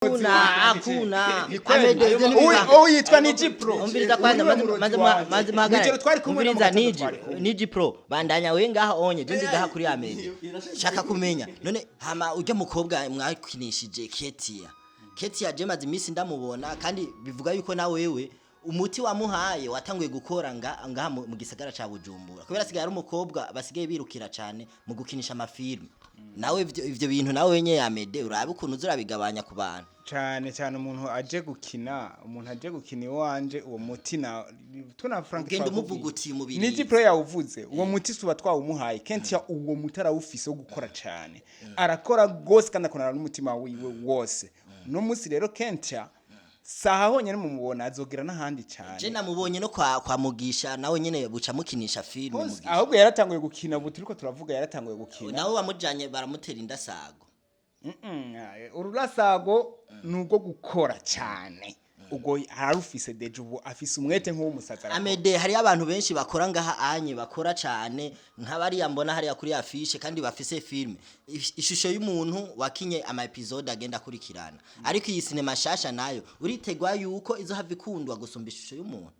Hakuna, hakuna. Amede, ivyo ntibiba. Uyu yitwa Niji Pro. Umviriza kwanza, Uyu niwe maze murozi wanje. maze magara. Mw'ijoro twari kumwe no mu Umviriza gatondo Niji, twari kumwe. Niji Pro. Bandanya we ngaha onye, je ndi ngaha kuri Amede. Shaka kumenya. None hama urya mukobwa mwakinishije Ketia. Ketia je maze iminsi ndamubona, kandi bivuga yuko na wewe umuti wamuhaye watanguye gukora ngaha mu gisagara ca Bujumbura. Kubera asigaye ari umukobwa basigaye birukira cane mu gukinisha amafilme. Nawe ivyo bintu nawe wenye Amede urabe ukuntu uzurabigabanya ku bantu. Cane cane umuntu aje gukina, umuntu aje gukina iwanje, uwo muti na tuna Frank Ugenda twakubwiye. umuvugutiye umubiri. Niji Pro yawuvuze, uwo muti suba twawumuhaye. Kenshi uwo muti arawufise wo gukora cane, arakora gose kandi akorana n'umutima wiwe wose. No musi rero Kentia saha honyene mumubona, azogera n'ahandi cane. Je namubonye no kwa Mugisha, nawe nyene buca mukinisha filme Hose, Mugisha. ahubwo yaratanguye gukina, ubu turiko turavuga yaratanguye gukina. Nawe wamujanye baramutera indasago. Ururasago ni ubwo gukora cyane, ubwo ararufise déjà, ubu afise umwete nk'uw'umusazi arakora. Amede, hariyo abantu benshi bakora ngaha anye, bakora cane nk'abariya mbona hariya kuri afishe kandi bafise filme. Ishusho y'umuntu wakinye ama episode agenda akurikirana, ariko iyi sinema shasha nayo uritegwa yuko izohava ikundwa gusumba ishusho y'umuntu.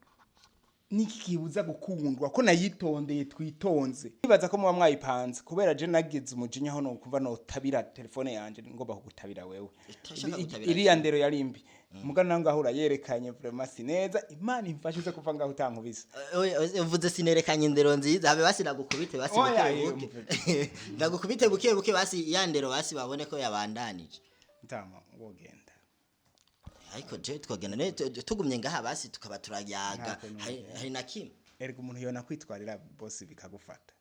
Niki kibuza gukundwa ko nayitondeye twitonze? Nibaza ko muba mwayipanze, kubera je nagize umujinya aho nokumva notabira telefone yanje ngomba kugutabira wewe. Utashaka gutabira. Iriya ndero yari mbi muga nawe ngaho urayerekanye, vraiment si neza. Imana imfashe uze kuva ngaho utankubise. Oya, uvuze sinerekanye indero nziza, habe basi nagukubite basi. Oya, Buke buke ndagukubite, buke buke basi, ya ndero basi babone ko yabandanije. Ntama wogenda. Ariko je twagenda tugumye ngaha basi tukaba turayaga. Ntabwo numva. Hari na kimwe. Erega umuntu yona kwitwarira bose bikagufata.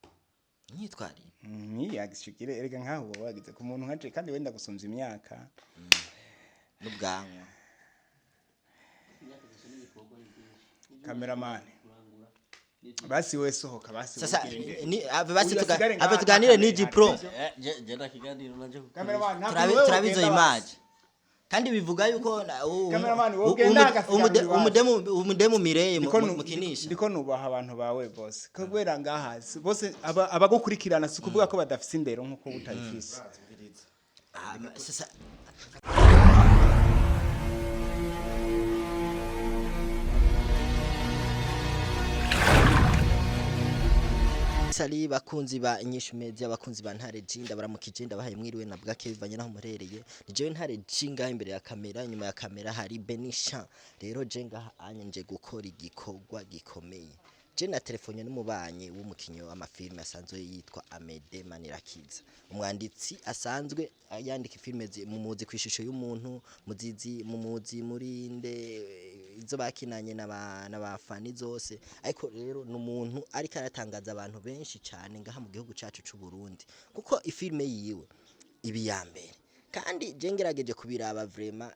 Myitwarire? Ntiyagishikire, erega nkaho uba wagize ku muntu nkaje kandi wenda gusumvya imyaka. N'ubwanwa. Cameraman, basi we sohoka basi. Sasa ugende. ave basi Uyu asigare ave ngaha, tuganire nta Niji kamera Pro. ihari. Je kiganiro nanje kuko Cameraman, nta Turabe kuntu wewe turabe izo ugenda image basi. kandi bivuga yuko Cameraman, wowe ugenda agasigara iwacu. umudemu Mireye Ndiko mukinisha. Ndiko nubaha abantu bawe bose kubera ngaha bose abagukurikirana si ukuvuga ko badafise indero nkuko utayifise. Ah, sasa Sali bakunzi ba Inyishu Media, bakunzi ba Ntare G, ndabaramukije, ndabahaye mwiriwe na bwake bivanye naho murereye. Ni jewe Ntare G ngaha imbere ya kamera, inyuma ya kamera hari Benisha. Rero je ngaha anye nje gukora igikorwa gikomeye. Je na telefone n'umubanyi w'umukinyi w'amafilme asanzwe yitwa Amede Manirakiza, umwanditsi asanzwe yandika filime mumuzi ku ishusho y'umuntu, muzizi mumuzi murinde izo bakinanye n'abafani zose. Ariko rero ni umuntu ariko aratangaza abantu benshi cyane ngaha mu gihugu cyacu c'u Burundi, kuko ifilme yiwe ibi ya mbere, kandi je ngerageje kubiraba vraiment,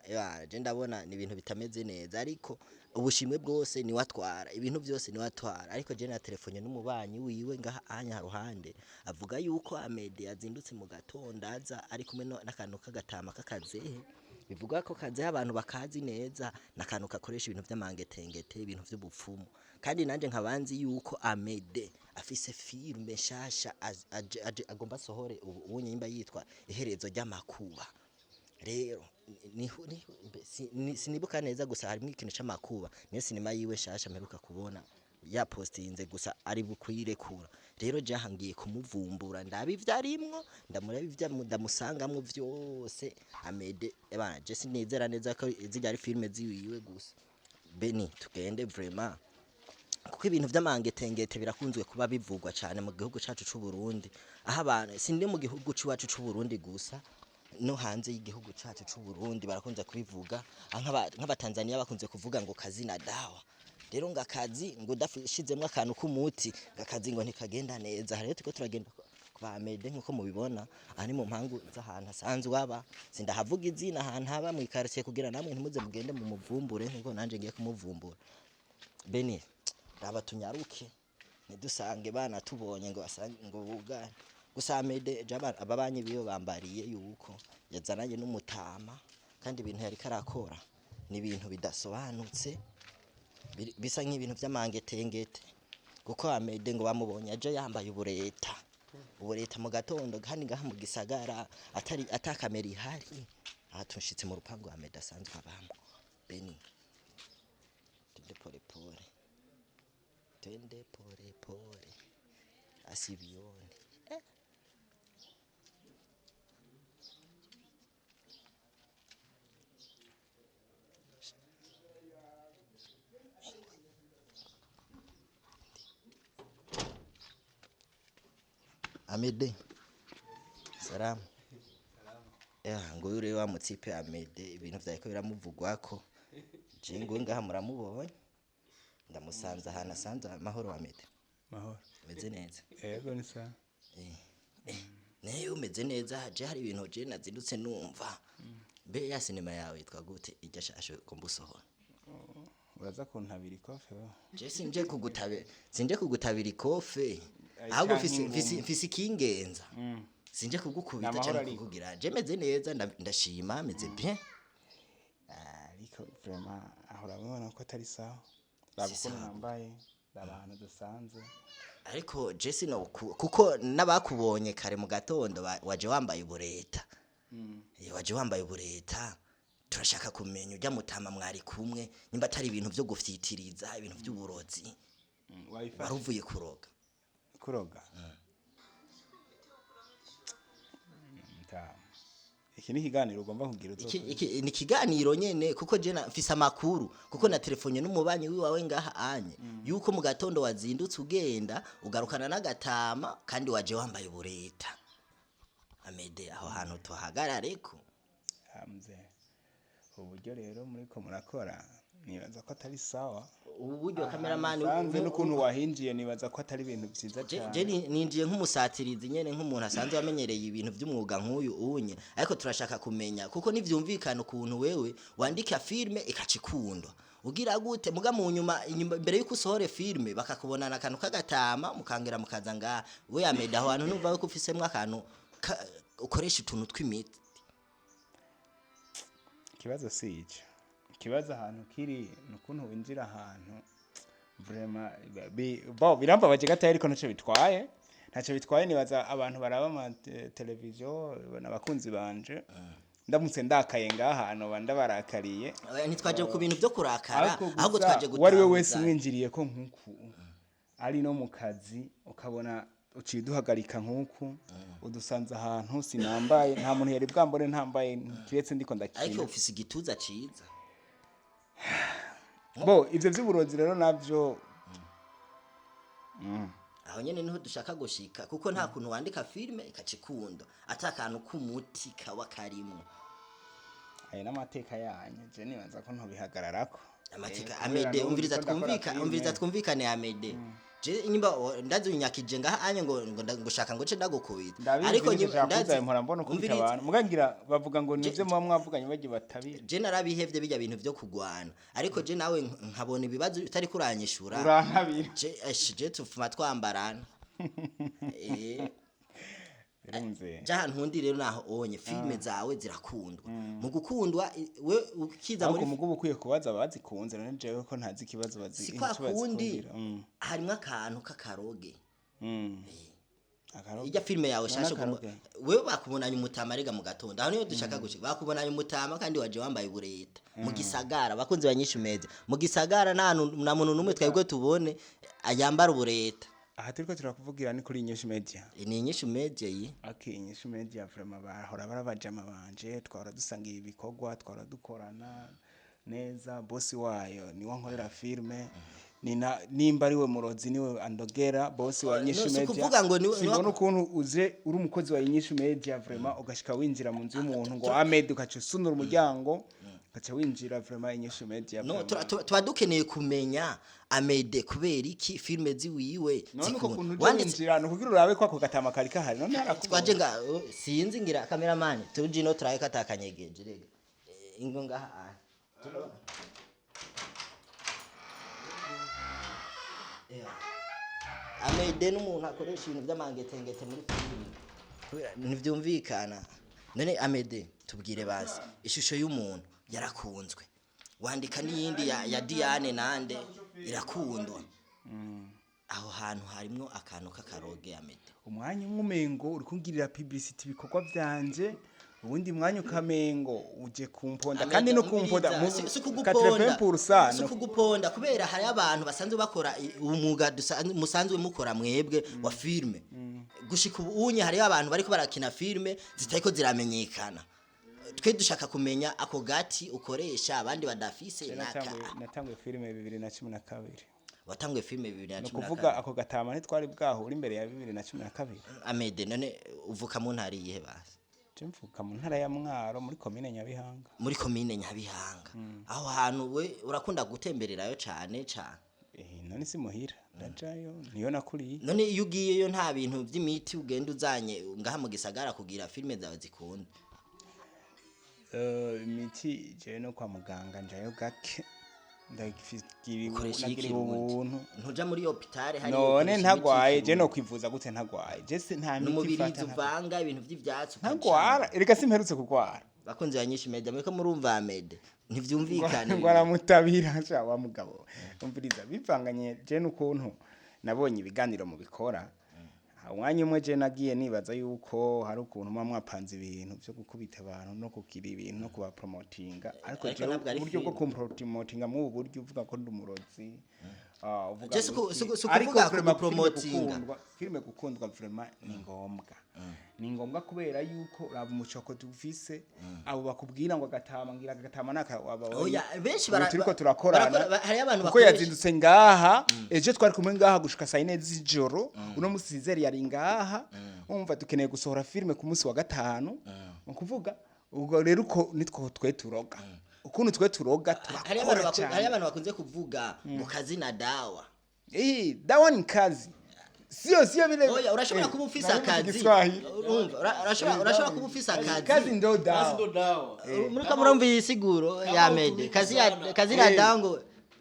je ndabona ni ibintu bitameze neza, ariko ubushimwe bwose ni watwara, ibintu byose ni watwara. Ariko je na telefone n'umubanyi wiwe ngaha anya haruhande, avuga yuko Amede yazindutse mu gatondo aza ari kumwe n'akantu k'agatama k'akazehe. Bivuga ko kazehe abantu bakazi neza, n'akantu gakoresha ibintu by'amangetengete, ibintu by'ubupfumu. Kandi nanje nkabanzi yuko Amede afise filme nshasha agomba asohore ubu nyimba yitwa Iherezo ry'Amakuba. Rero sinibuka neza, gusa harimo ikintu c'amakuba, niyo sinema yiwe nshasha mperuka kubona yapostinze, gusa ari bukwirekura. Rero jaha ngiye kumuvumbura, ndabe ivyo arimwo, ndamuraba ivyo ndamusangamwo vyose. Amede ebana, je sinizera neza ko zirya ari filme ziwiwe, gusa Beni tugende vraiment, kuko ibintu vy'amangetengete birakunzwe kuba bivugwa cyane mu gihugu cacu c'u Burundi, aho abantu sindi mu gihugu c'iwacu c'u Burundi gusa, no hanze y'igihugu cacu c'u Burundi barakunze kubivuga. Aho nk'abatanzania bakunze kuvuga ngo kazi na dawa, rero ngo akazi ngo udashizemwo akantu k'umuti ngo akazi ngo ntikagenda neza. Rero turiko turagenda kwa Amede nkuko mubibona, aha ni mu mpangu z'ahantu hasanzwe aba, sindahavuga izina ahantu haba mu ikaritiye kugira namwe ntimuze mugende mu muvumbure nkuko nanje ngiye kumuvumbura. Beni, raba tunyaruke ntidusange bana tubonye ngo basange ngo bugane. Gusa Amede ababanyi biwe bambariye yuko yazananye n'umutama, kandi ibintu yariko arakora ni ibintu bidasobanutse, bisa nk'ibintu vy'amangetengete, kuko Amede ngo bamubonye aje yambaye ubureta mu gatondo, kandi ngaha mu gisagara atari atakamera ihari. Aha tunshitse mu rupangu Amede asanzwe abamo. Beni, twende pole pole, twende pole pole, asibione. Amede, salamu. Ya, nguyu rero wa mutipe Amede, ibintu vyariko biramuvugwako. Je nguyu ngaha muramubonye, ndamusanze ahantu asanze amahoro. Amede, Mahoro. meze neza? Yego, ni sawa. Nayo umeze neza. Je hari ibintu je nazindutse numva. Mbe ya sinema yawe yitwa gute, irya shasho ugomba usohora? Uraza kuntabira ikofe wewe. Je sinje kugutabira ikofe. Ay, Ahubwo canke mfise mfise ingumi. mfise ikingenza, sinje kugukubita Namahoro canke ariko. kukugira. Je meze neza, ndashima, meze bien. Ariko vraiment aho urabona ko atari sawa. Raba Si ukuntu sawa. nambaye, raba ahantu dusanze. Ariko je sino kuko n'abakubonye kare mu gatondo waje wambaye ubureta. Waje wambaye ubureta. Turashaka kumenya ujya mutama mwari kumwe, nimba atari ibintu vyo gufyitiriza, ibintu vy'uburozi. Wabifashe. Wari uvuye kuroga? Kuroga. Iki ni ikiganiro ugomba kugira Iki, iki ni ikiganiro nyene, kuko je mfise amakuru, kuko na telefone n'umubanyi wiwawe ngaha anye, yuko mu gatondo wazindutse ugenda ugarukana n'agatama, kandi waje wambaye ubureta. Amede, aho hantu tuhagarareko. Hamze. Uburyo rero muriko murakora nibaza ko atari sawa. Ubu buryo, cameraman, Sanze n'ukuntu wahinjiye, nibaza ko atari ibintu vyiza Je cyane. je ninjiye nk'umusatirizi nyene, nk'umuntu asanzwe amenyereye ibintu vy'umwuga nk'uyu unye, ariko turashaka kumenya, kuko ntivyumvikana ukuntu wewe wandika filme ikaca ikundwa, ugira gute, muga mu nyuma, inyuma imbere yuko usohore filme, bakakubonana akantu k'agatama, mukangera mukaza ngaha. We Amede, aho hantu numva ko ufisemwo akantu ukoresha utuntu tw'imiti. Ikibazo si ico. Ikibazo ahantu kiri ni ukuntu winjira ahantu, vraiment bo birambabaje gatoya, ariko ntacyo bitwaye, ntacyo bitwaye. Nibaza abantu baraba ama televiziyo n'abakunzi banje, ndamutse ndakaye ngaha hantu ndabarakariye. Oya, ntitwaje ku bintu vyo kurakara, Ariko ahubwo gusa twaje uwo ari we wese gutahuza. umwinjiriye ko nk'uku ari no mu kazi, ukabona uciye uduhagarika nk'uku, udusanze ahantu sinambaye, nta muntu yari bwambone ntambaye kiretse ndiko Ariko ndakina. ufise igituza ciza. Bo ivyo vy'uburozi rero navyo. Aho nyene niho dushaka gushika, kuko nta kuntu wandika filme ikaca ikundwa ata kantu k'umuti kaba karimwo. Ayo n'amateka yanyu, je nibaza ko ntobihagararako. Amateka, Kubera Amede, n'ubu umviriza, ndiko ndakora twumvika filme. Umviriza, twumvikane Amede. Je nyimba ndazi unyakije ngaha anye ngo shaka ngo ce ndagukubita. Ndabizi. Ariko Ariko ndazi mpora mbona ukubita umviriza, abantu, mugangira bavuga ngo nivyo muba mwavuganye bagiye batabira. Je narabihevye bijya bintu vyo kugwana, ariko je nawe nkabona ibibazo utari kuranyishura. Urantabira. Je je tufuma twambarana. Birumve. Ja ahantu hundi rero naho onye filme zawe zirakundwa, mu gukundwa we ukiza Ariko muri mugo uba ukwiye kubaza abazikunze. None jewe ko ntazi ikibazo bazi si kwa ico kundi bazikundira. Harimwo akantu k'akaroge. Akaroge. Ijya filme yawe None shasha akaroge. Wewe bakubonanye umutama rega mu gatondo, aho niyo dushaka gushika. Bakubonanye umutama kandi waje wambaye ubureta mu gisagara. Bakunzi banyishu meza, mu gisagara nta nta muntu n'umwe twebwe tubone ayambara ubureta. Aha turiko turakuvugira ni kuri Inyishu Media. Ni Inyishu Media iyi. Okay, Inyishu Media vraiment bahora barabajama banje, twahora dusanga ibi bikorwa, twahora dukorana neza. Bosi wayo niwe nkorera filme, nina nimba ari we murozi niwe andogera, bosi wa No, Inyishu si Media. kuvuga ngo Simbona ukuntu uze uri umukozi wa Inyishu Media, vraiment ugashika winjira mu nzu y'umuntu ngo Ahmed, ugaca usunura umuryango ugaca winjira, vraiment Inyishu Media No, vraiment. tuba dukeneye kumenya Amede kubera iki filme ziwiwe None uko zikundwa. kuntu uje Wanditse winjira ni ukugira urabe ko ako gatama kari kahari, none harakubonye. Twaje nga oh, sinzi ngira cameraman tuje no turaye katakanyegeje rega. Ingo ngaha ah. Yeah. Amede n'umuntu akoresha ibintu by'amangetengete muri filime, kubera ntibyumvikana. None Amede, tubwire basi, ishusho y'umuntu yarakunzwe, wandika n'iyindi ya Diane nande irakundwa, aho hantu harimwo akantu k'akaroge, Amede. Umwanya umwe umengo uri kungirira publicity ibikorwa byanje. Ubundi mwanya ukamengo uje kumponda kandi no kumponda mu si kuguponda, 80% si kuguponda, kubera hari abantu basanzwe bakora umwuga musanzwe mukora mwebwe wa filme. Gushika ubu unye hariyo abantu bariko barakina filme zitariko ziramenyekana. Twe dushaka kumenya ako gati ukoresha abandi badafise naka. Natanguye filime 2012. Watanguye filme bibiri na Ni cumi na ukuvuga kabiri. ako gatama ntitwari bwahura imbere ya 2012. Amede, none uvuka mu ntara iyihe basi? Je mvuka mu ntara ya Mwaro, muri komine Nyabihanga. Muri komine Nyabihanga. Aho hantu we urakunda gutembererayo cane cane? Eh, none si muhira, ndajayo, niyo nakuriye. None iyo ugiyeyo nta bintu vy'imiti ugenda uzanye ngaha mu gisagara kugira filme zawe zikunde? Imiti jewe no kwa muganga njayo gake. Ukoresha Ndagiriwe ikirundi. ubuntu. Ntuja muri hopitale hari None ntagwaye, je no kwivuza gute ntagwaye? Je si nta miti n'umubirizi mfata, uvanga ibintu vy'ivyatsi ukabicana. ntagwara, erega simperutse kugwara. Bakunzi ba Nyinshi Media, muriko murumva Amede, ntivyumvikane. Ngo aramutabira sha wa mugabo. Umviriza, bivanganye je n'ukuntu nabonye ibiganiro mu bikora umwanya umwe, je nagiye nibaza yuko hari ukuntu muba mwapanze ibintu byo gukubita abantu no kugira ibintu no kubapromotinga, ariko Ariko jewe ntabwo ari uburyo bwo film. kumpromotinga mu buryo uvuga ko ndi umurozi, uvuga Je ngo iki. si Ariko ukuvuga vraiment filime kugupromotinga. filime gukundwa vraiment ni ngombwa, ni ngombwa kubera yuko uraba umucoko dufise, abo bakubwira ngo agatama, ngira agatama naka waba. Oya, benshi Ubu turiko turakorana hariyo abantu kuko bakoresha- yazindutse ngaha ejo, twari kumwe ngaha gushika saa yine z'ijoro. Uno musi Sizeri yari ngaha. Umva, dukeneye gusohora filime ku munsi wa gatanu. Ni ukuvuga ubwo rero uko nitwo twe turoga, ukuntu twe turoga, Hariyo turakora abantu hariyo cyane. abantu bakunze kuvuga ngo kazi na dawa. Eh, dawa ni kazi, sio vile. Oya, urashobora Eh, kuba ufise nari mvuze akazi. Igiswahili. Urumva, urashobora kuba ufise akazi. Kazi ndo Kazi dawa. ndo dawa. Muriko murumva iyi siguro ya Mede, kazi ya sana. kazi na Eh. dawa ngo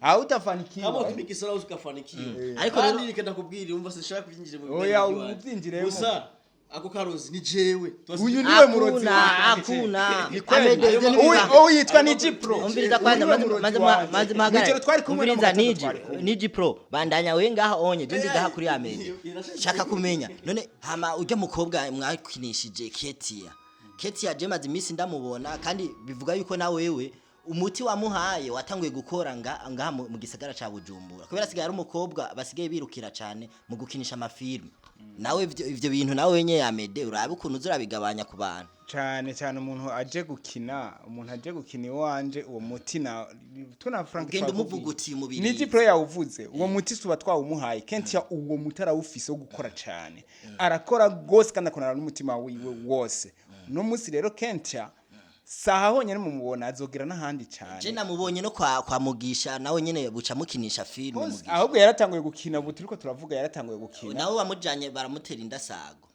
Hautafanikiwa. Kama utumiki sana usikafanikiwa. Ariko Kandi rero- reka ndakubwira, umva, sinshaka kubyinjira mu Oya, biganiro iwanjye. ubyinjiremo. Gusa ako karozi ni jewe. Uyu niwe murozi Hakuna, wanje. hakuna. Ni kweli. Amede, ivyo ntibiba. Uyu yitwa Niji Pro. Umviriza kwanza, Uyu niwe maze murozi maze wanje. maze magara. Mw'ijoro twari kumwe no mu Umviriza gatondo Niji, twari kumwe. Niji Pro, bandanya we ngaha onye, je ndi ngaha kuri Amede. Shaka kumenya. None hama ujya mukobwa mwakinishije Ketia. Ketia je maze iminsi ndamubona, kandi bivuga yuko na wewe umuti wamuhaye watanguye gukora ngaha mu gisagara ca Bujumbura. Kubera asigaye ari umukobwa basigaye birukira cane mu gukinisha amafilme. Nawe ivyo bintu nawe wenye Amede urabe ukuntu uzurabigabanya ku bantu. Cyane cyane umuntu aje gukina, umuntu aje gukina iwanje, uwo muti na tuna Frank Ugenda twakubwiye. umuvugutiye umubirizi. Niji Pro yawuvuze, uwo muti tuba twawumuhaye. Kenshi uwo muti arawufise wo gukora cyane, arakora gose kandi akorana n'umutima wiwe wose. Uno munsi rero Kentia saha honyine mumubona, azogera n'ahandi Je cyane. namubonye no kwa Mugisha, nawe nyene buca mukinisha filme Hose, Mugisha. ahubwo yaratanguye gukina, ubu turiko turavuga yaratanguye gukina. Nawe wamujanye baramutera indasago.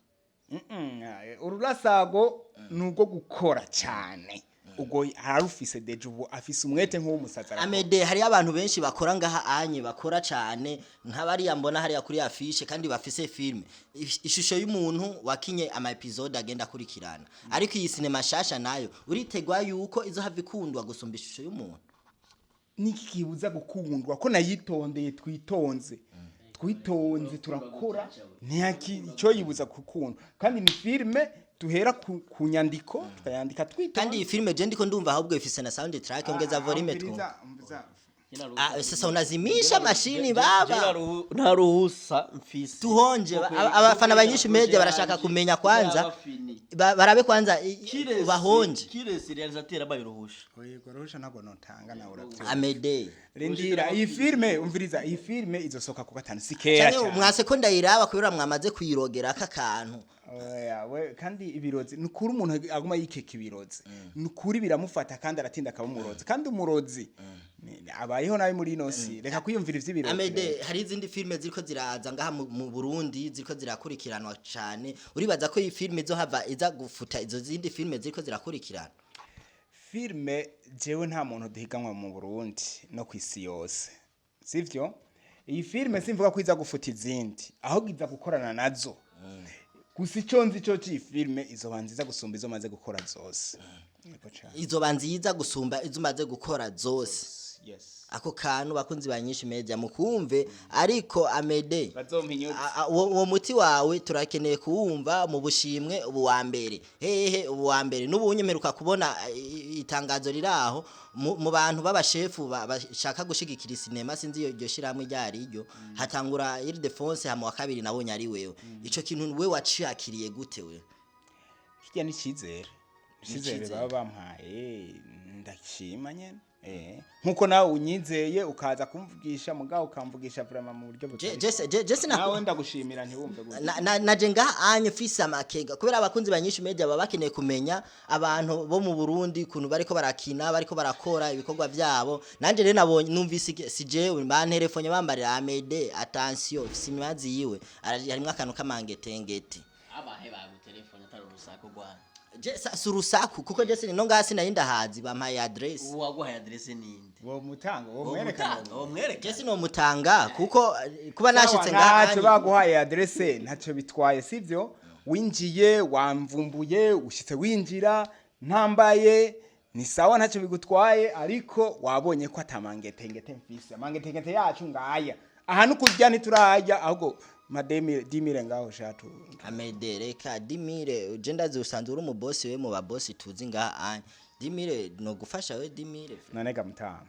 Ururasago ni ubwo gukora cyane, ubwo ararufise déjà, ubu afise umwete nk'uw'umusazi, arakora. Amede, hariyo abantu benshi bakora ngaha anye, bakora cane nk'abariya mbona hariya kuri afishe kandi bafise filme. Ishusho y'umuntu wakinye ama episode agenda akurikirana, ariko iyi sinema shasha nayo uritegwa yuko izohava ikundwa gusumba ishusho y'umuntu? Niki kibuza gukundwa ko nayitondeye? Twitonze, twitonze, turakora, ntiyaki icyo yibuza gukundwa. Kandi ni filime duhera ku nyandiko, tukayandika twitonze. Kandi iyi filme je ndiko ndumva ahubwo ifise na sound track. Ongeza volume twumve. Umviriza. Ah, sasa unazimisha mashini baba. Nta ruhusa mfise. Tuhonje abafana ba Nyinshi Media barashaka kumenya kwanza, barabe kwanza bahonje. Kiresi réalisateur abaye uruhusha. Yego, ruhusha ntabwo notanga, nawe urabyumva. Amede. Rindira, iyi filime, umviriza, iyi filime izosohoka ku gatanu, si kera Canke cyane. mwase ko ndayiraba kubera mwamaze kuyirogera aka kantu. Oya, we kandi ibirozi ni ukuri, umuntu aguma yikeka ibirozi, ni ukuri biramufata kandi aratinda akaba umurozi, kandi umurozi abayeho nabi muri ino si. Reka kwiyumvira ivy'ibirozi. Amede, hari izindi filme ziriko ziraza ngaha mu Burundi ziriko zirakurikiranwa cane. Uribaza ko iyi filme izohava iza gufuta izo zindi filme ziriko zirakurikirana? Filme jewe nta muntu duhiganwa mu Burundi no ku isi yose, sivyo? Iyi filme simvuga ko iza gufuta izindi, ahubwo iza gukorana nazo. Gusa ico nzi cyo cy'iyi filme, izoba nziza gusumba izo maze gukora zose. Yego cane. Izoba nziza gusumba izo umaze gukora zose. Yes. Ako kantu, bakunzi ba Nyinshi Media, mukumve. Ariko Amede, Bazompinyuza. Uwo muti wawe turakeneye kuwumva mu bushimwe. Ubu wa mbere hehe? Ubu wa mbere n'ubu unyemeruka kubona itangazo riri aho mu bantu b'abashefu bashaka gushigikira sinema, sinzi iyo iryo shirahamwe ryari iryo hatangura Ildefonse, hama wa kabiri nabonye ari wewe. Ico kintu we waciyakiriye gute we? Kirya ni icizere, icizere Icizere. baba bampaye, ndashima nyene. Nkuko nawe unyizeye ukaza kumvugisha, mugabo ukamvugisha vraiment mu buryo butari Je sina nawe ndagushimira, ntiwumve gutya. Naje ngaha anye mfise amakenga kubera abakunzi ba Nyinshi Media baba bakeneye kumenya abantu bo mu Burundi kuntu bariko barakina, bariko barakora ibikorwa vyabo. Nanje rero nabonye, numvise si jewe bantelefone bambarira: "Amede, attention, ufise imibazi yiwe harimwo akantu k'amangetengete." Abahe bagutelefone atari urusaku rwanyu? Je si urusaku, kuko je sini no ngaha sinari ndahazi, bampaye adresse. Uwo waguhaye adresse ninde? Uwo mutanga, uwo mwerekana. Mwerekana, uwo mwereka. Je sinomutanga kuko kuba nashitse ngaha Ntacyo baguhaye adresse, ntacyo bitwaye, sibyo? Winjiye wamvumbuye, ushitse winjira ntambaye, ni sawa, ntacyo bigutwaye. Ariko wabonye ko atamangetengete mfise. Amangetengete yacu ngaya aha, nukurya ntiturarya, ahubwo mademire dimire ngaho shatu. Amede, reka dimire, je ndazi usanzwe uri umubosi, we mu babosi tuzi ngaha anye, dimire no gufasha we, dimire. None ga mutama,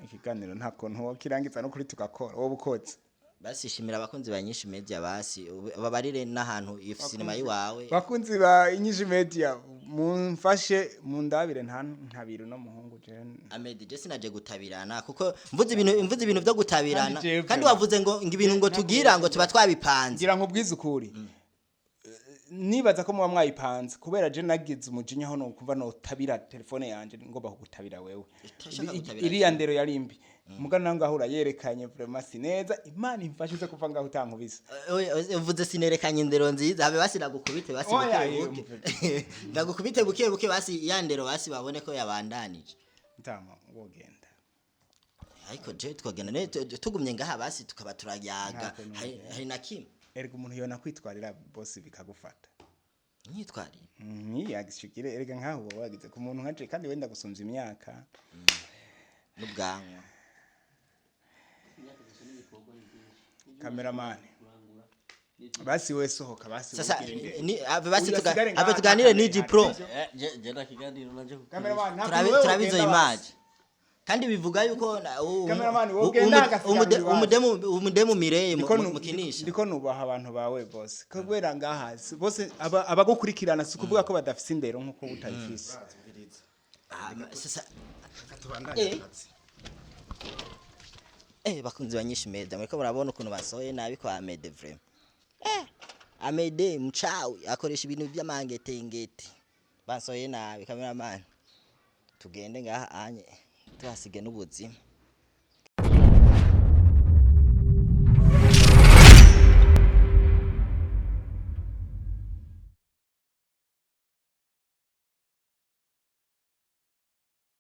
ikiganiro nta kuntu wokirangiza no kuri tugakora wowe ukoze? Basi shimira abakunzi ba Nyinshi Media, basi babarire n'ahantu iyo sinema yiwawe. Bakunzi ba Inyinshi Media, mumfashe mundabire nta ntabiro no muhungu je. Amede, je sinaje gutabirana, kuko mvuze ibintu vyo gutabirana. Kandi jewe Kandi wavuze ngo ibintu ngo tugira ngo tuba twabipanze. Ngira nkubwize ukuri, nibaza ko muba mwayipanze, kubera je nagize umujinya aho nokumva notabira telefone yanje ngomba kugutabira wewe. Utashaka gutabira. Iriya ndero yari mbi, muga nawe ngaho urayerekanye, vraiment si neza. Imana imfashe uze kuva ngaho utankubise. Uvuze sinerekanye indero nziza, habe basi nagukubite basi. Oya, Buke buke ndagukubite, buke buke basi, ya ndero basi babone ko yabandanije. Ntama wogenda. Ariko je twagenda ne tugumye ngaha basi tukaba turayaga. Ntako. Hari na kimwe. Erega umuntu yona kwitwarira bosi bikagufata. Myitwarire? Ntiyagishikire, erega nkaho uba wagize ku muntu nkaje, kandi wenda gusumvya imyaka. N'ubwanwa. Cameraman, basi we sohoka basi. Sasa wigende. ni ave basi Uyu asigare ngaha ave tuganire nta ni G-Pro. kamera. Je nta kiganiro nanje. Cameraman, nta Turabe kuntu wewe turabe izo wogenda image basi. Kandi bivuga yuko Cameraman, wogenda agasigara iwacu. umudemu Mireye Ndiko mukinisha. Ndiko nubaha abantu bawe bose, kubera ngaha bose abagukurikirana si ukuvuga ko badafise indero nkuko utayifise. Ah, sasa Tubandanye akazi. Bakunzi ba Nyinshi Media, muriko murabona ukuntu basohoye nabi kwa Amede, vraiment. Amede mchawi, akoresha ibintu vy'amangetengete, basohoye nabi. Cameraman, tugende ngaha anye tuhasige n'ubuzima.